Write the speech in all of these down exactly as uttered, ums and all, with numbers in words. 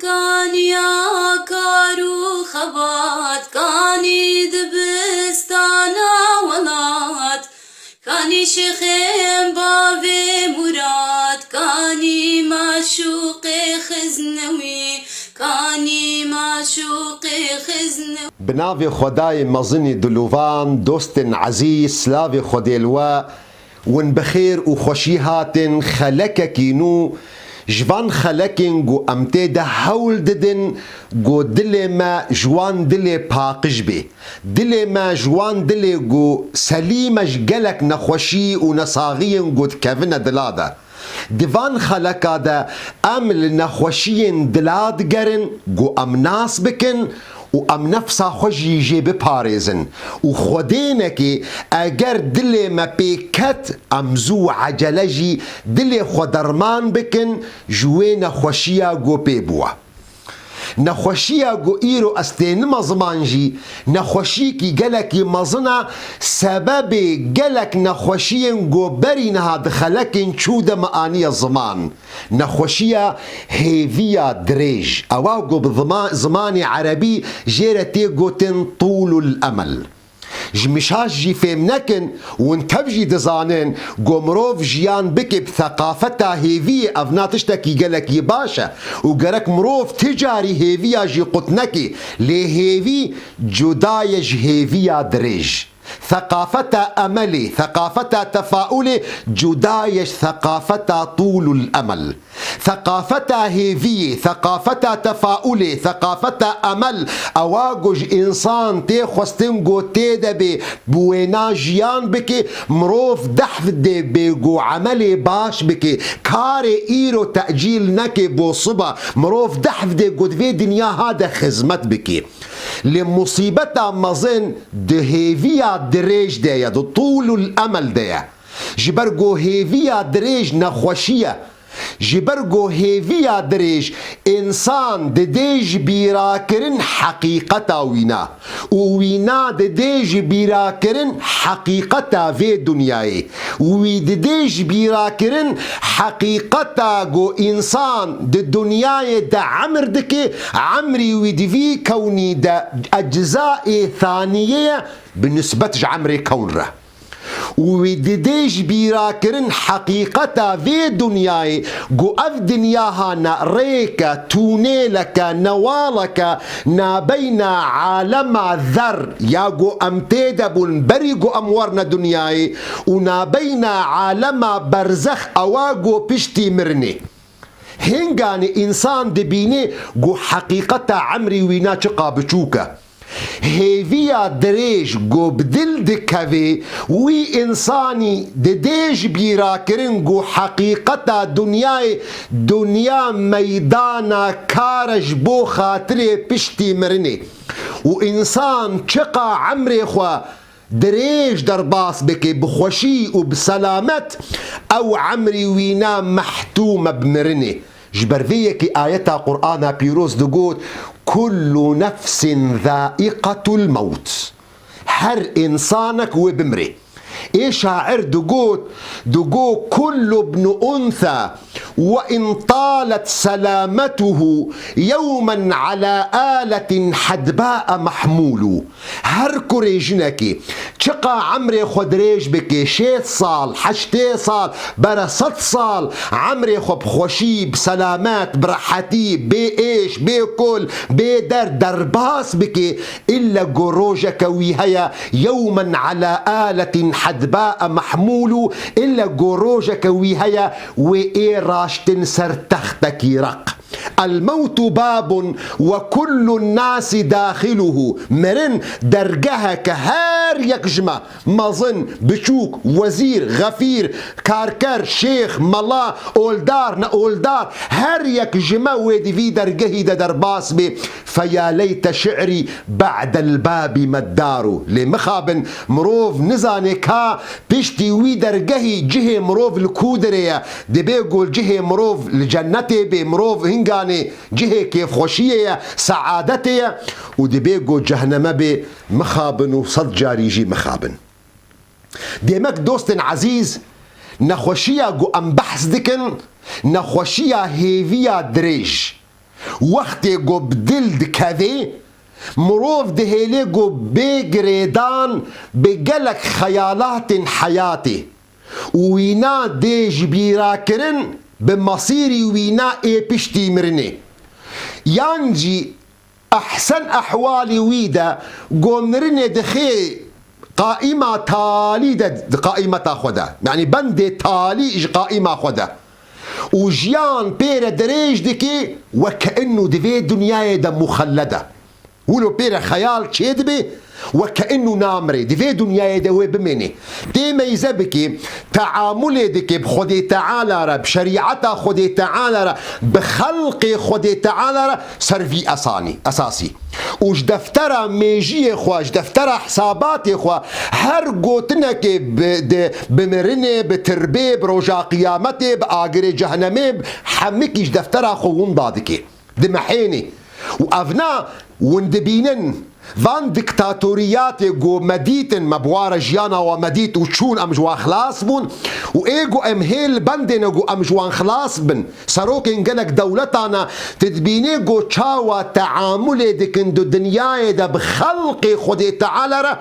Kaniya kar û xebat, kanî dibistana welat, kanî şêxên bavê Murad, kanî maşûqê xiznewî, kanî maşûqê xiznewî. Bi navê Xwedayê mezinî dilovan, dostên ezîz, silavê Xwedê li we. Win bi xêr û xweşî hatin xelekekî nû ji van xelekên ku em tê de hewl didin ku dilê me ji wan dilê paqij bê. Dilê me ji wan dilê ku selîm e ji gelek nexweşî û nesaxiyên ku dikevine dila de. Di van xeleka de em li nexweşiyên dila digerin ku em nas bikin û em nefsa xwe jî jê biparêzin. Û xwedênekê eger dilê me pê ket, em zû û ecele jî dilê xwe derman bikin ji wê nexweşiya ku pê bûwe. Nexweşiya ku îro ez tênime ziman jî nexweşiyekî gelekî mezin e, sebebê gelek nexweşiyên ku berî niha di xelekên çû de me aniye ziman. Nexweşiya hêviya dirêj, ewa ku bi zima-, zimanê erebî jê re tê gotin tûlul emel. Ji mişaş jî fêm nekin, hûn tev jî dizanin ku mirov jiyan bike bi seqafeta hêviyê, evna tiştekî gelekî baş e û gerek mirov ti carî hêviya jî qut neke, lê hêvî cuda ye ji hêviya dirêj. Seqafeta emelê, seqafeta tefaulê cuda ye ji seqafeta tûlul emel. Seqafeta hêviyê, seqafeta tefaulê, seqafeta emel, ewa ku ji însan tê xwestin ku tê de bê bi wêna jiyan bike, mirov dehf dê bê ku emelê baş bike, karê îro tecîl neke bo siba, mirov dehf dê ku di vê dinya ha de xizmet bike. Lê musîbeta mezin di hêviya dirêj de ye, di tûlul emel de ye. Ji ber ku hêviya dirêj nexweşî ye. Ji ber ku hêviya dirêj însan didê ji bîrakirin heqîqeta wîna û wîna didê ji bîrakirin heqîqeta vê dinyayê. Wî didê ji bîrakirin heqîqeta ku însan di dinyayê de emir dike, emrî wî di vî kewnî de eczaê thaniyê ye bi nisbet ji emrê kewn re. Û wî didê ji bîrakirin heqîqeta vê dinyayê, ku ev dinya ha ne rêke, tûnêleke, newaleke, nabeyna alema zer, ya ku em tê de bûn berî ku em werne dinyayê, û nabeyna alema berzex, ewa ku piştî mirinê. Hinganê însan dibîne ku heqîqeta emrî wîna çiqa biçûk e. Hêviya dirêj ku bi dil dikeve, wî însanî didê ji bîrakirin ku heqîqeta dinyayê, dinya meydana kar e ji bo xatirê piştî mirinê. Û însan çiqa emrê xwe dirêj derbas bike bi xweşî û bi selamet, ew emrî wîna mehtûm e bi mirinê. Ji ber vê yekê ayeta Qur'ana pîroz digot, "Kullu nefsin zaiqatul mewt." Her însanek wê bimrê. Ê şair digot, digot, "Kullu ibnu untha ve in talet selametuhu yewmen ala aletin hadbaa mahmulu." Her kurê jinekê çiqa emrê xwe dirêj bike, şêst sal, heştê sal, bere sed sal, emrê xwe bi xweşî, bi selamet, bi rehetî, bê êş, bê kul, bê derd derbas bike, îlle ku rojeke wî heye, yewmen ala aletin hadbaa mahmulu, îlle ku rojeke wî heye, wê ê raştin ser textekî req. El mewtu babun ve kullun nasi daxiluhu. Mirin dergeheke her yek ji me, mezin, biçûk, wezîr, xefîr, karker, şêx, mela, oldar, ne oldar, her yek ji me wê di vî dergehî de derbas bê. Feya leyte şi'rî ba'del babi meddaru. Lê mixabin, mirov nizane ka piştî wî dergehî cihê mirov li ku derê ye. Dibê ku cihê mirov li cennetê bê, mirov hinganê cihê kêfxweşiyê ye, seadetê ye û dibê ku cehneme bê, mixabin û sed carî jî mixabin. Demek dostên ezîz, nexweşiya ku em behs dikin, nexweşiya hêviya dirêj. Wextê ku bi dil dikevê, mirov dihêlê ku bê girêdan bi gelek xeyalatên heyatê û wîna dê ji bîra kirin bi mesîrî wîna ê piştî mirinê. Yan jî ehsen ehwalî wî de ku mirinê dixê qaîma talî de, di qaîmeta xwe de. Yanî bendê talî ji qaîma xwe de. Û jiyan pê re dirêj dike weke inu di vê dinyayê de muxelled e. Wilo pê re xeyal çêdibe weke inu namire, di vê dinyayê de wê bimêne. Tê meyze bike, teamulê dike bi Xwedê Teala re, bi şerîeta Xwedê Teala re, bi xelqê Xwedê Teala re ser vî esanî, esasî. Û ji deftera mêjiyê xwe, ji deftera hisabatê xwe, her gotinekê bi, di, bi mirinê, bi tirbê, bi roja qiyametê, bi agirê cehnemê, hemikî ji deftera xwe winda dike. Dimehênê. Û evna win dibînin. Van diktatoriyatê ku me dîtin, me bi wa re jiyana we me dît û çûn, em ji wan xilas bûn. Û ê ku em hê li bendê ne ku em ji wan xilas bin. Serokên gelek dewletan e, tu dibînê ku çawa teamulê dikin di dinyayê de bi xelqê Xwedê Teala re,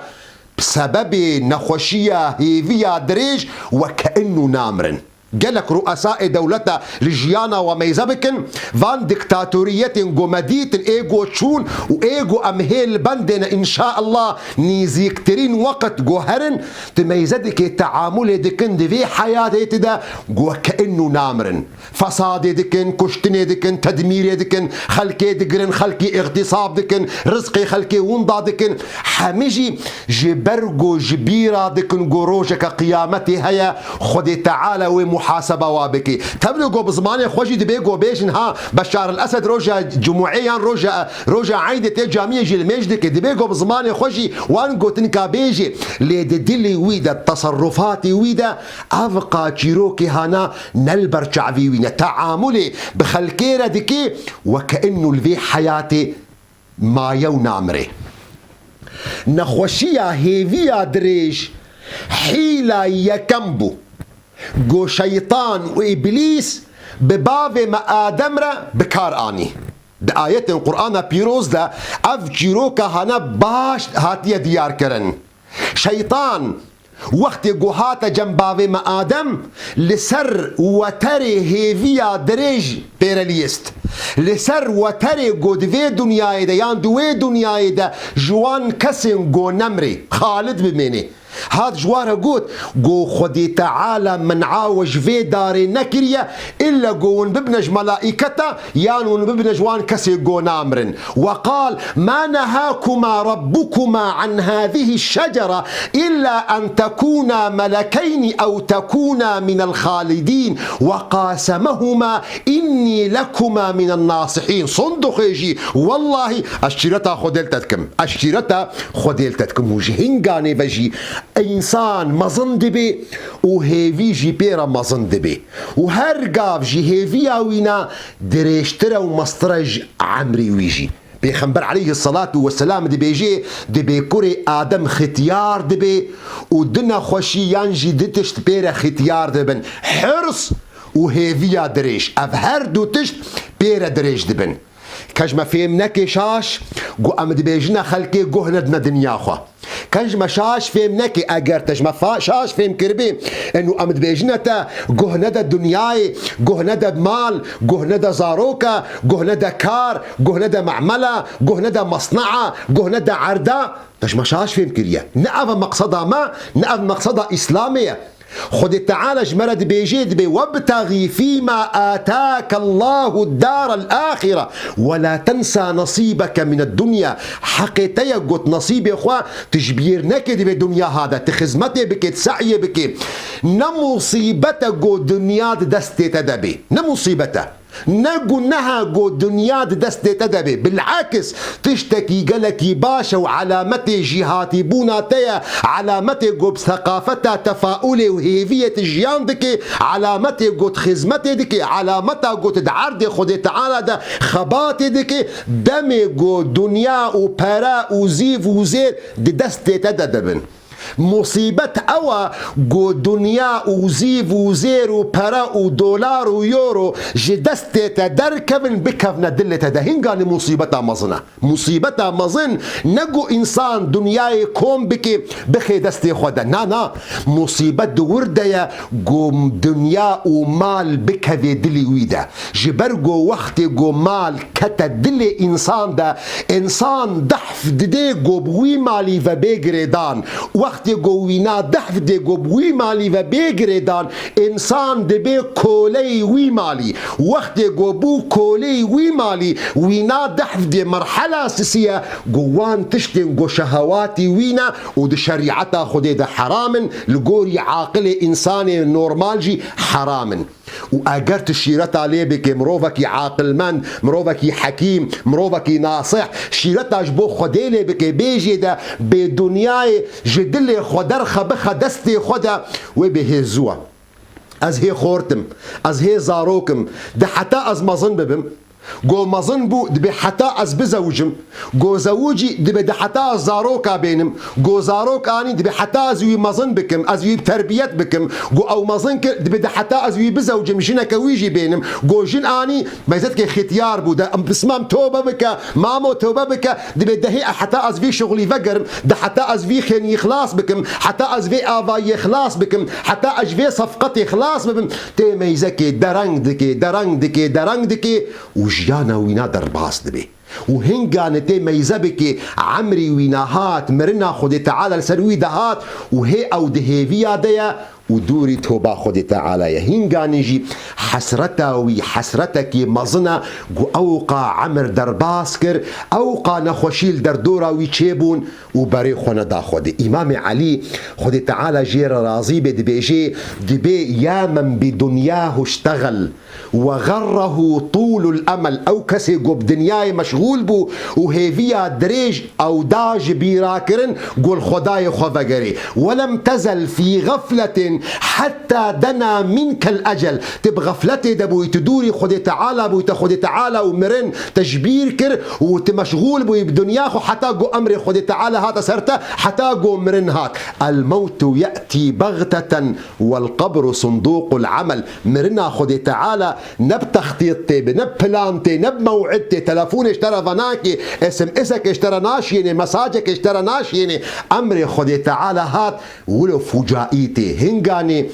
bi sebebê nexweşiya hêviya dirêj weke inu namirin. Gelek ruesaê dewleta li jiyana we meyze bikin, van diktatoriyetên ku me dîtin, ê ku çûn û ê ku em hê li bendê ne, înşaallah nîzîktirîn weqt ku herin, di meyze dike teamulê dikin di vê heyatê de ku weke inu namirin. Fesadê dikin, kuştinê dikin, tedmîrê dikin, xelkê digirin, xelkî îxtîsab dikin, rizqê xelkê winda dikin. Hemî jî ji ber ku ji bîra dikin ku rojeke qiyametê heye, Xwedê Teala wê muhaseba wa bike. Tevlî ku bi zimanê xwe jî dibê ku bêjin, ha, Beşar el Esed roja Cumûê yan roja, roja Eydê tê camiyê jî limêj dike. Dibê ku bi zimanê xwe jî wan gotinka bêjê. Lê di dilê wî de, teserrufatê wî de, ev qa çîrokê hana ne li ber çavî wî ne. Teamulê bi xelkê re dike, weke inu li vê heyatê maye û namire. Nexweşiya hêviya dirêj hîla yekem bû. Go şeytan û îblîs bi bavê me Adem re bi kar anî. Di ayetên Qur'ana Pîroz de ev çîroka hane baş hatiye diyar kirin. Şeytan wextê ku hate cem bavê me Adem, li ser weterê hêviya dirêj pê re liyist. Li ser weterê ku di vê dinyayê de yan di wê dinyayê de ji wan kesên ku nemrê, xalid bimêne. Hat ji wa re got, ku Xwedê Teala men'a we ji vê darê nekiriye, illa ku hûn bibine ji melaîketa, yan hûn bibine ji wan kesê ku namirin. Ve qal, ma nehâkumâ rabbukuma an hâzihî şecere illa en tekûnâ melekeyni ew tekûnâ minel xalidîn ve qasemehuma innî lekuma minen nasihîn. Sondoxê jî, wellahî, ez şîreta Xwedê li te dikim. Ez şîreta Xwedê li te dikim û ji hinganê ve jî însan mezin dibe û hêvî jî pê re mezin dibe. Û her gav ji hêviya wîna dirêjtir e û mestir e ji emrê wî jî. Pêxember eleyhî selatu weselam dibêje, dibê kurê Adem xitiyar dibe û du nexweşî yan jî du tişt pê re xitiyar dibin. Hirs û hêviya dirêj. Ev her du tişt pê re dirêj dibin. Ke ji me fêm neke şaş, ku em dibêjine xelkê guh nedine dinya xwe. Ke ji me şaş fêm neke, eger te ji me fa-, şaş fêm kiribê, eno em dibêjine te, guh nede dinyayê, guh nede mal, guh nede zaroke, guh nede kar, guh nede memela, guh nede mesnea, guh nede erda. Te ji me şaş fêm kiriye. Ne ev e meqseda me, ne ev meqseda Îslamê ye. Xwedê Teala ji me re dibêje, dibê, "Webtexî fîma atake Allahu darel axire ve la tensa nesîbeke mined dunya." Heqê te ye got nesîbê xwe tu ji bîr neke di vê dinya ha de, tu xizmetê bike, tu se'yê bike. Ne musîbet e got dinya di destê te de bê. Ne musîbet e. Ne guneha ku dinya di destê te de be. Bil'aks, tiştekî gelekî baş e û alametê jîhatîbûna te ye, alametê ku bi seqafeta tefaulê û hêviyê tu jiyan dike, alametê ku tu xizmetê dike, alameta ku tu di erdê Xwedê Teala de xebatê dike, demê ku dinya û pere û zîv û zêr di destê te de dibin. Musîbet ew e ku dinya û zîv û zêr û pere û dolar û euro ji destê te derkevin, bikevne dilê te de. Hinganî musîbeta mezin e. Musîbeta mezin ne ku însan dinyayê kom bike, bixê destê xwe de. Na, na. Musîbet di wir de ye ku dinya û mal bikeve dilê wî de. Ji ber ku wextê ku mal kete dilê însan de, însan dehf dide ku bi wî malî ve bê girêdan. Wextê ku wîna dehf dide ku bi wî malî ve bê girêdan, însan dibe koleyî wî malî. Wextê ku bû koleyî wî malî, wîna dehf dide merhela sisî ye ku wan tiştên ku şehewatî wî ne û di şerîeta Xwedê de heram in, li gorî aqilê însanê normal jî heram in. Û eger tu şîreta lê bike, mirovekî aqilmend, mirovekî hekîm, mirovekî nasih, şîreta ji bo Xwedê lê bike, bêjê de bê dinyayê ji dilê xwe derxe bixe destê xwe de, wê bê hê zû e. Ez hê xort im, ez hê zarok im, di heta ez mezin bibim, go mezin bû, dibê heta ez bizewicim, go zewicî, dibê di heta ez zaroka bênim, go zarok anî, dibê heta ez wî mezin bikim, ez wî terbiyet bikim, go ew mezin kir, dibê di heta ez wî bizewicim, jineke wî jî bênim, go jin anî, meyzedkê xitiyar bû, de, bismam tobe bike, mamo tobe bike, dibê dehê heta ez vî şixulî vegerim, di heta ez vî xênî xilas bikim, heta ez vê avayiyê xilas bikim, heta ez ji vê sefqetê xilas bibim, tê meyzekê dereng dike, dereng dike, dereng dike û jiyana wîna derbas dibe. Û hinganê tê meyze bike, emrî wîna hat, mirina Xwedê Teala li ser wî de hat û hê ew di hêviya de ye û dûrî toba Xwedê Teala ye. Hinganî jî hesreta wî, hesretekî mezin e ku ewqa emir derbas kir, ewqa nexweşî li derdora wî çêbûn û berê xwe neda Xwedê. Îmamê Elî, Xwedê Teala jê re razî be, dibêjê, dibê ya men bi dunyahu iştegel. وغره طول الأمل. Ew kesê ku bi dinyayê meşxûl bû û hêviya dirêj ew da ji bîrakirin, ku li Xwedayê xwe vegerê. ولم تزل في غفلة حتى دنا منك الأجل. Tu bi xefletê de bûyî, tu dûrî Xwedê Teala bûyî, te Xwedê Teala û mirin te ji bîr kir û tu meşxûl bûyî bi dinya xwe, heta ku emrê Xwedê Teala hate ser te, heta ku mirin hat. الموت يأتي بغتة والقبر صندوق العمل. Mirina Xwedê Teala ne bi textît tê be, ne bi plan tê, ne bi mew'id tê. Telefonê ji te re venakê, S M S-ekê ji te re naşiyênê, mesajekê ji te re naşiyênê. Emrê Xwedê Teala hat, wilo fucaî tê. Hinganê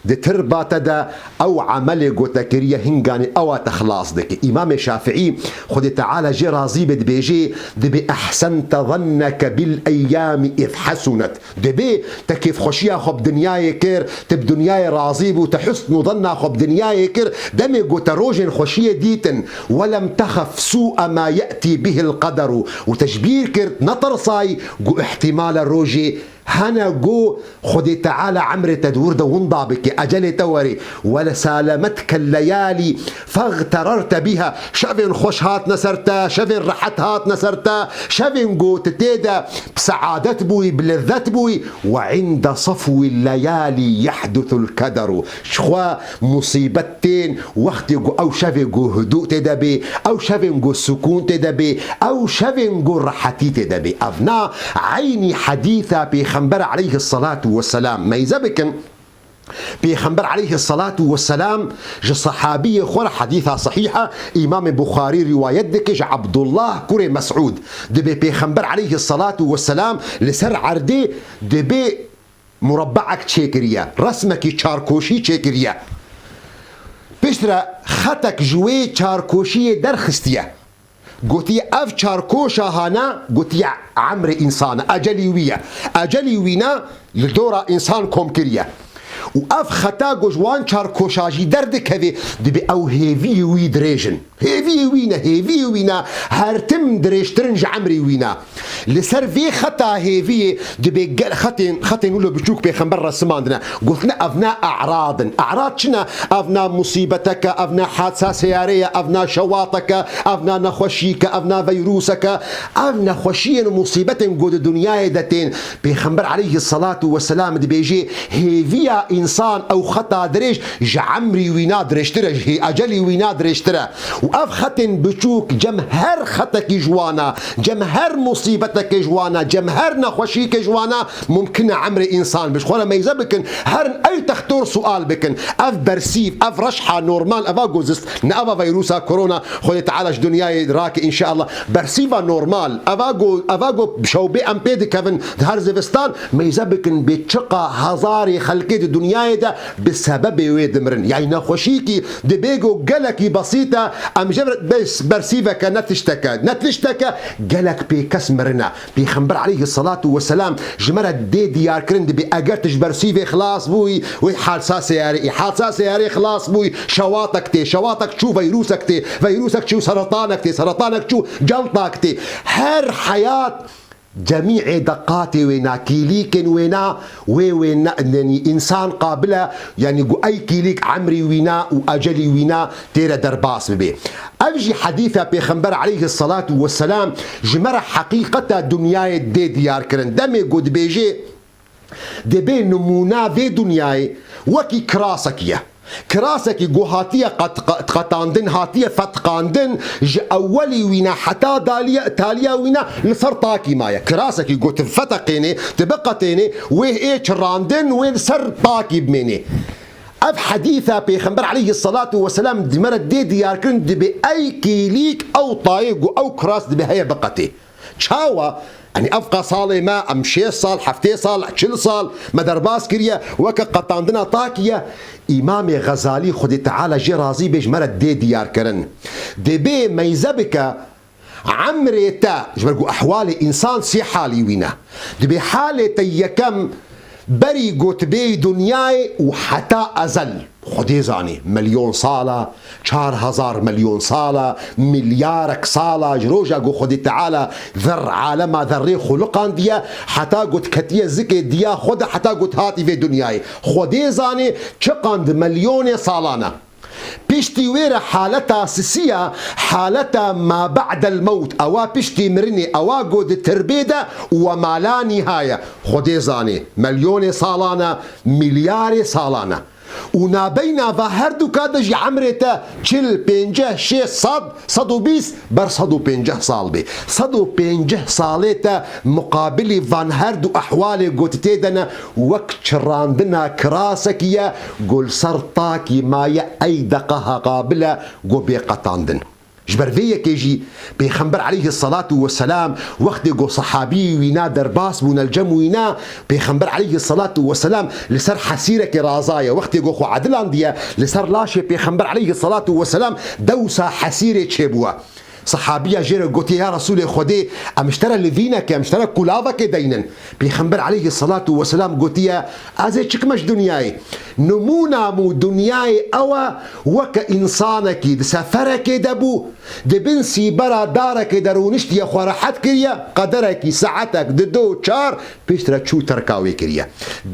di tirba te de ew emelê ku te kiriye, hinganê ewa te xilas dike. Îmamê Şafiî, Xwedê Teala jê razî be, dibêjê, dibê ehsente zenneke bil eyyami iz hesunet. Dibê te kêfxweşiya xwe bi dinyayê kir, te bi dinyayê razî bû, te husn û zanna xwe bi dinyayê kir, demê ku te rojên xweşiyê dîtin, welem texef sû'e ma ye'tî bihil qederu, û te ji bîr kir, netirsayî ku îhtîmale rojê hene ku Xwedê Teala emrê te di wir de winda bike, ecelê te were, welesalematka leyalî fextererte biha, şevên xweş hatine ser te, şevên rehet hatine ser te, şevên ku tu tê de bi seadet bûyî, bi lezzet bûyî. Ve inde safwî leyalî yehdusul kederu. Ji xwe musîbet tên wextê ku ew şevê ku hudû tê de bê, ew şevên ku sukûn tê de bê, ew şevên ku rehetî tê de bê. Ev na eynî hedîsa Pêxember aleyhisselatu vesselam. Meyze bikin. Pêxember aleyhisselatu vesselam ji sehabiyê xwe re, hedîsa sehîh e, Îmamê Buxarî rîwayet dike ji Abdullah kurê Mes'ûd. Dibê Pêxember aleyhisselatu vesselam li ser erdê dibê murabbeek çêkiriye, resmekî çarkoşî çêkiriye. Piştre xetek ji wê çarkoşiyê derxistiye. Gotiye, ev çarkoşa hana, gotiye, emrê însan e, ecelî wî ye. Ecelî wî ne, li dora însan kom kiriye. Û ev xeta ku ji wan çarkoşa jî derdikeve, dibê ew hêviyê wî dirêj in. Hêviyê wî ne, hêviyê wî ne, her tim dirêjtir in ji emrê wî ne. Li ser vê xeta hêviyê dibê gel-, xetên, xetên wilo biçûk Pêxember resimandine. Gotine, ev ne e'rad in. E'rad çi ne? Ev ne musîbetek e, ev ne hadisa seyarê ye, ev ne şewatek e, ev ne nexweşîk e, ev ne veyrûsek e. Ev nexweşiyên û musîbetên ku di dinyayê de tên. Pêxember aleyhisselatu vesselam dibêjê, hêviya Însan ew xeta dirêj ji emrî wîna dirêjtir e, ji hê ecelî wîna dirêjtir e. Û ev xetên biçûk cem her xetekî ji wana, cem her musîbetekê ji wana, cem her nexweşiyekê ji wana mumkin e emrê însan bi. Ji xwe re meyze bikin, herin ey textor sual bikin. Ev bersîv, ev reşha normal, eva ku zist, ne eva veyrusa korona, Xwedê Teala ji dinyayê rake înşeallah. Bersîva normal, eva ku, eva ku şewbê em pê dikevin di her zivistan, meyze bikin bê çiqa hezarê xelkê di dinyayê de bi sebebê wê dimirin. Yanî nexweşiyekî dibê ku gelekî besît e, em ji bes bersîveke ne tişteke, ne tişteke gelek pê kes mirine. Pêxember aleyhisselatu vesselam ji me re dê diyarkirin dibê eger tu ji bersîvê xilas bûyî, wê hadisa seyarê, î hadisa seyarê xilas bûyî, şewatek tê, şewatek çû, veyrûsek tê, veyrûsek çû, seretanek tê, seretanek çû, celtak tê. Her heyat cemî ê deqatê wêna, kîlîkên wêna, wê wêna, yanî însan qabil e, yanî ku ey kîlîk emrî wîna û ecelî wîna tê re derbas bibe. Ev jî hedîsa Pêxember aleyhisselatu vesselam ji me re heqîqeta dinyayê dê diyar kirin. Demê ku dibêje, dibê nimûna vê dinyayê wekî kirasekî ye. Kirasekî ku hatiye qet-, qet-, qetandin, hatiye fetiqandin, ji ewwelî wîna heta daliye, taliya wîna li ser takî maye. Kirasekî ku tu feteqênê, tu biqetênê, wê ê çirandin, wê li ser takî bimênê. Ev hedîsa Pêxember aleyhisselatu vesselam di me re dê diyarkirin, dibê ey kîlîk ew tayê ku ew kiras dibê heye biqetê. Çawa? Yanî evqa salê me, em şêst sal, heftê sal, çil sal me derbas kiriye, weke qetandina takî ye. Îmamê Xezalî, Xwedê Teala jê razî bê, ji me re dê diyar kirin. Dibê meyze bike, emrê te, ji ber ku ehwalê însan sê halî wî ne. Dibê halê te yekem, berî ku tu bêyî dinyayê û heta ezel. Xwedê zanî, milyon sal e, çar hezar milyon sal e, milyarek sal e, ji roja ku Xwedê Teala zerr, alema zerrê xuliqandiye, heta ku ketiye zikê diya xwe de, heta ku hatî vê dinyayê. Xwedê zanî çiqand milyonê salan e. Piştî wê re haleta sisiya, haleta ma ba'del mewt, ewa piştî mirinê, ewa ku di tirbê de û we mala nîha ye. Xwedê zanî, milyonê salan e, milyarê salan e. Û nabeyna va her du ka de jî emrê te çil, pênceh, şêst, sed, sed û bîst, ber sed û pênceh sal bê. Sed û pênceh salê te muqabilî van her du ehwalê ku tu tê de ne, wek çirandina kirasekî ye, ku li ser takî maye, ey deqa ha qabil e ku bê qetandin. Ji ber vê yekê jî Pêxember aleyhisselatu vesselam wextê ku sehabî wîna derbas bûne li cem wîna, Pêxember aleyhisselatu vesselam li ser hesîrekê razaye. Wextê ku xwe edilandiye li ser laşê Pêxember aleyhisselatu vesselam, dewsa hesîrê çêbûye. Sehabiya jê re gotiye, ya Resûlê Xwedê, em ji te re livînekê, em ji te re kulavekê deynin. Pêxember aleyhisselatu vesselam gotiye, ez ê çikime ji dinyayê? Nimûna min û dinyayê ew e, weke însanekî di seferekê de bû, di bin sîbera darekê de rûniştiye, xwe rehet kiriye, qederekî saetek di do çar piştre çû terka wê kiriye.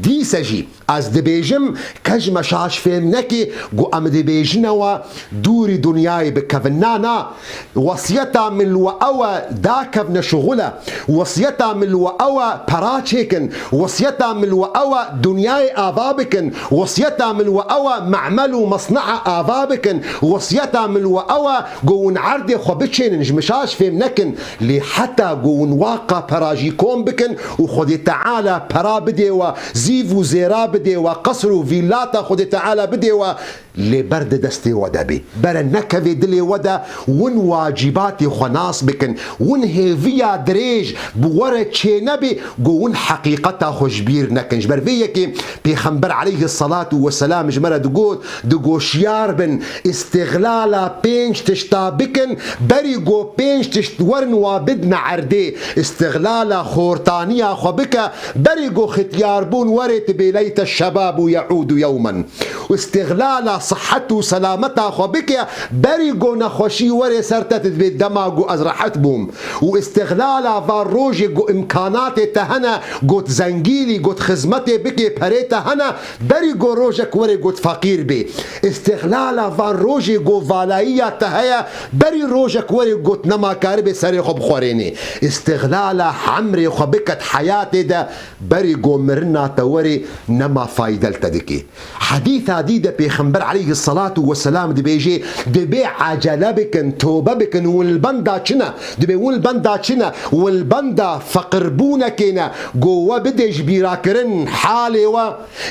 Dîse jî ez dibêjim, ke ji me şaş fêm neke ku em dibêjine we dûrî dinyayê bikevin. Na, na, wesiyeta min li we ew e, dakevne şixule. Wesiyeta min li we ew e, pera çêkin. Wesiyeta min li we ew e, dinyayê ava bikin. Wesiyeta min li we ew e, memel û mesnea ava bikin. Wesiyeta min li we ew e, ku hûn erdê xwe biçênin, ji min şaş fêm nekin. Lê heta ku hûn waqa pera jî kom bikin û Xwedê Teala pera bidê we, zîv û zêra bidê we, qesr û vîllata Xwedê Teala bidê we, lê ber di destê we de bê. Bere nekevê dilê we de, win wacîbatê xwe nas bikin, win hêviya dirêj bi we re çênebê, ku win heqîqeta xwe ji bîr nekin. Ji ber vê yekê Pêxember aleyhisselatu vesselam ji me re digot, digot, şiyar bin, îstixlala pênc tişta bikin, berî ku pênc tişt werin wa bidne erdê, îstixlala xortaniya xwe bike, berî ku xityarbûn werê, tu bê leyte şebabu ye'ûdu yewmen. Îstixlala sihet û selameta xwe bike, berî ku nexweşî were ser te, tu dibê dema ku ez rehet bûm. Û îstixlala van rojê ku îmkanatê te hene, ku tu zengî lî, ku tu xizmetê bikê, perê te hene, berî ku rojek were ku tu feqîr bê. Îstixlala van rojê ku valayiya te heye, berî rojek were ku tu nema karibê serê xwe bixwerênê. Îstixlala emrê xwe bike di heyatê de, berî ku mirina te were nema fayde li te dike. Hedîsa dî de Pêxember aleyhisselatu vesselam dibêje, dibê acele bikin, tobe bikin, hûn li benda çi ne? Dibê hûn li benda çi ne? Hûn li benda feqirbûnekê ne, ku we bidê ji bîrakirin halê we,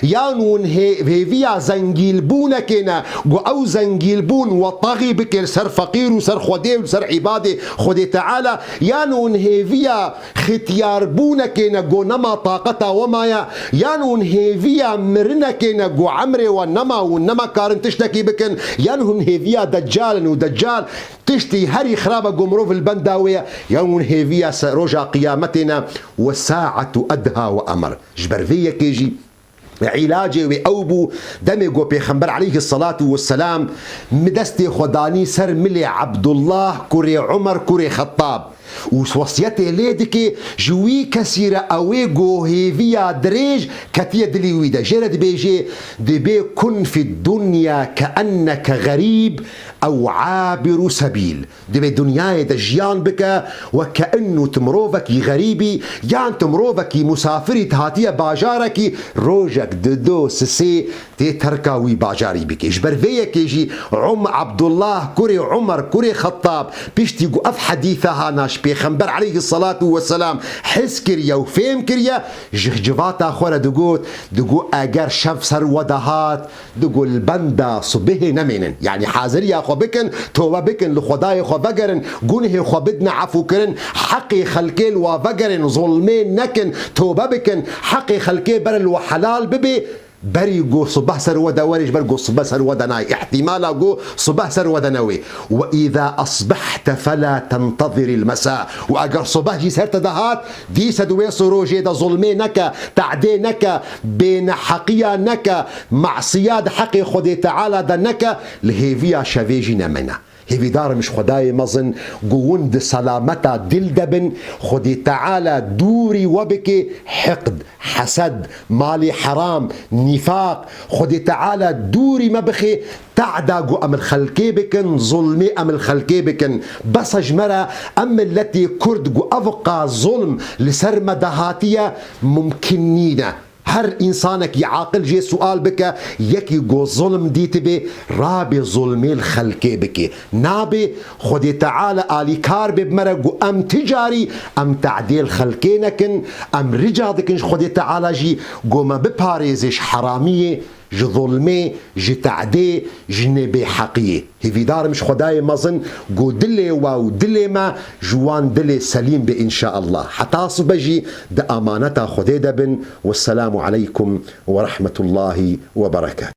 yan hûn hê-, hêviya zengîlbûnekê ne, ku ew zengîlbûn we texî bike li ser feqîr û ser Xwedê û li ser îbadê Xwedê Teala, yan hûn hêviya xitiyarbûnekê ne ku nema taqeta we maye, yan hûn hêviya mirinekê ne ku emrê we nema, hûn nema karin tiştekî bikin, yan hûn hêviya Deccal in û Deccal tiştî herî xirab e ku mirov li benda wê ye, yan hûn hêviya se-, roja Qiyametê ne, we saetu edha we emr. Ji ber vê yekê jî Îlacê wê ew bû, demê ku Pêxember aleyhisselatu vesselam mi destê xwe danî ser milê Ebdullah kurê Umer kurê Xettab û wesiyetê lê dike, ji wî kesî re ew ê ku hêviya dirêj ketiye dilî wî de. Jê re dibêje, dibê kun fid dunya keenneke xerîb ew abiru sebîl. Dibê dinyayê de jiyan bike, weke innu tu mirovekî xerîbî, yan tu mirovekî musafirî, tu hatiye bajarekî, rojek dido sisê tê terka wî bajarî bikê. Ji ber vê yekê jî Om-, Abdullah kurê Umer kurê Xettab, piştî ku ev hedîse hana ji Pêxember aleyhisselatu vesselam his kiriye û fêm kiriye, ji civata xwe re digot, digot, eger şev ser we de hat, Digo li benda subihê nemênin. Yanî haziriya xwe bikin, tobe bikin, li Xwedayê xwe vegerin, gunhê xwe bidine efûkirin, heqê xelkê li wa vegerin, zulmê nekin, tobe bikin, heqê xelkê bere li we helal bibe, berî ku subeh ser we de were, ji ber ku subeh ser we de nayê. Îhtîmala ku subeh ser we de newê. Ve îza esbehte fela tenteziril mesa. Û eger subeh jî ser te de hat, dîse di wê rojê de zulmê neke, tadê neke, bêneheqiya neke, masiya di heqê Xwedê Teala de neke, li hêviya şevê jî nemêne. Hêvîdar im ji Xwedayê mezin ku hûn di selameta dil de bin, Xwedê Teala dûrî we bike hiqd, hesed, malê heram, nîfaq. Xwedê Teala dûrî me bixe, Tehda ku em li xelkê bikin, zulmê em li xelkê bikin. Bes e ji me re, em miletê Kurd ku ev qas zulm li ser me de hatiye, mumkin nîne. Her însanekî aqil jê sual bike, yekî ku zulm dîtibe, rabe zulmê li xelkê bike. Nabe, Xwedê Teala alîkar be bi me re ku em ti carî em tehdê li xelkê nekin, em rica dikin ji Xwedê Teala jî ku me biparêze ji heramiyê, ji zulmê, ji tehdê, ji nêbêheqiyê. Hêvîdar im ji Xwedayê mezin ku dilê we û dilê me ji wan dilê selîm be înşaallah. Heta sibe jî di amaneta Xwedê de bin. Wesselamu aleykum ve rahmetullahi ve berekatuh.